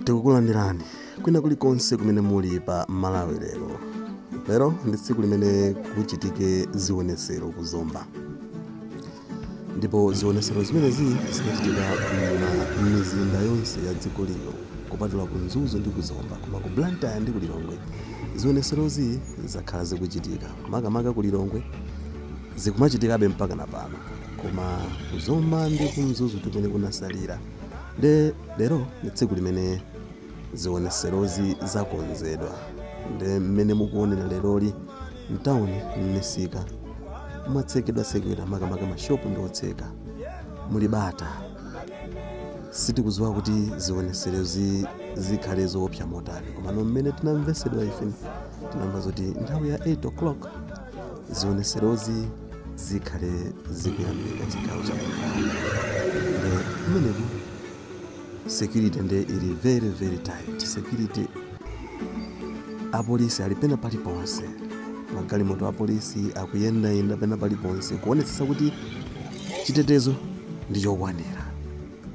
Tikukulandirani kwina kulikonse kumene muli pa Malawi lero. Lero ndi tsiku limene kuchitike zionesero ku Zomba, ndipo zionesero zimenezi zinachitika m'mizinda yonse ya dziko lino kupatula ku Mzuzu ndi ku Zomba, koma ku Blantyre ndi ku Lilongwe zioneserozi zakhala zikuchitika. Makamaka ku Lilongwe zikumachitikabe mpaka na pano, koma ku Zomba ndi ku Mzuzu timene kunasalira. Nde lero ndi tsiku limene zioneserozi zakonzedwa, ndi mmene mukuonera leroli mtawuni m'misika mwatsekedwatsekedwa, makamaka mashopu ndi otseka, muli bata. Sitikudziwa kuti zioneserozi zikhale zoopsa motani, komano mmene tinamvesedwa ife tinamva zoti nthawi ya 8 o'clock zioneserozi zikhale zikuyambika chigawo cha ndi mmeneku. Security nde ili very very tight security, apolisi ali pena paliponse, magalimoto apolisi akuyendayenda pena paliponse kuonetsetsa kuti chitetezo ndi chokwanira.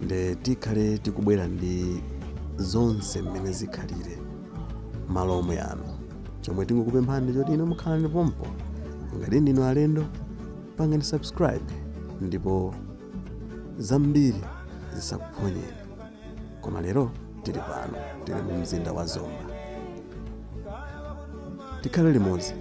Nde tikhale tikubwera ndi zonse mmene zikhalire malo omwe ano. Chomwe tingokupemphani choti inu mukhalani pompo, ngati ndinu alendo pangani subscribe ndipo zambiri zisakuphonyeni. Koma lero tili pano, tili mu mzinda wa Zomba, tikhale limodzi.